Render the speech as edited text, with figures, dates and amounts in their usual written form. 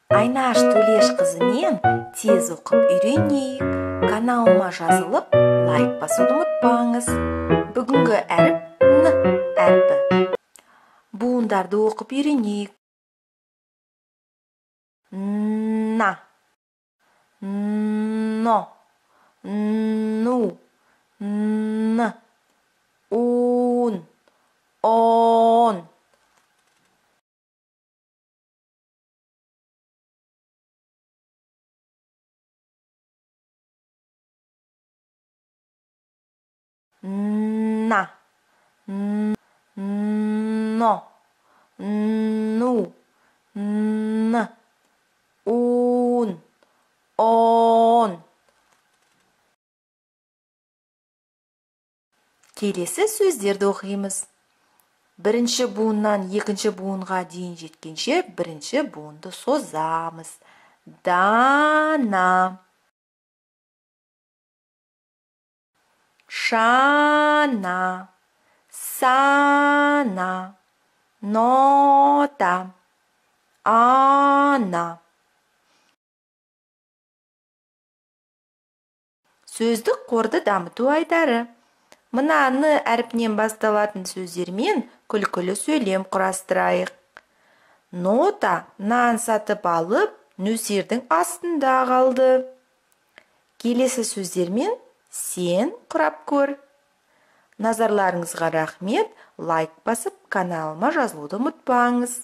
Айнаш Төлешқызымен тез оқып үйренейік. Каналыма жазылып, лайк басуды ұмытпаңыз. Бүгінгі әріп Н әрпі. Буындарды оқып үйренейік. На, но, ну, н, ун, он. На, но, ну, н, ун, он. Келесі сөздерді оқимыз. Бірінші буыннан екінші буынға дейін жеткенше бірінші буынды созамыз. Дана, шана, сана, нота, ана. Сөздік қорды дамыту айдары. Мына Н әрпінен басталатын сөздермен күлкілі сөйлем құрастырайық. Нота нан сатып алып, нөсердің астында қалды. Келесі сөздермен сен құрап көр. Назарларыңызға рахмет. Лайк басып, каналыма жазылуды ұмытпаңыз.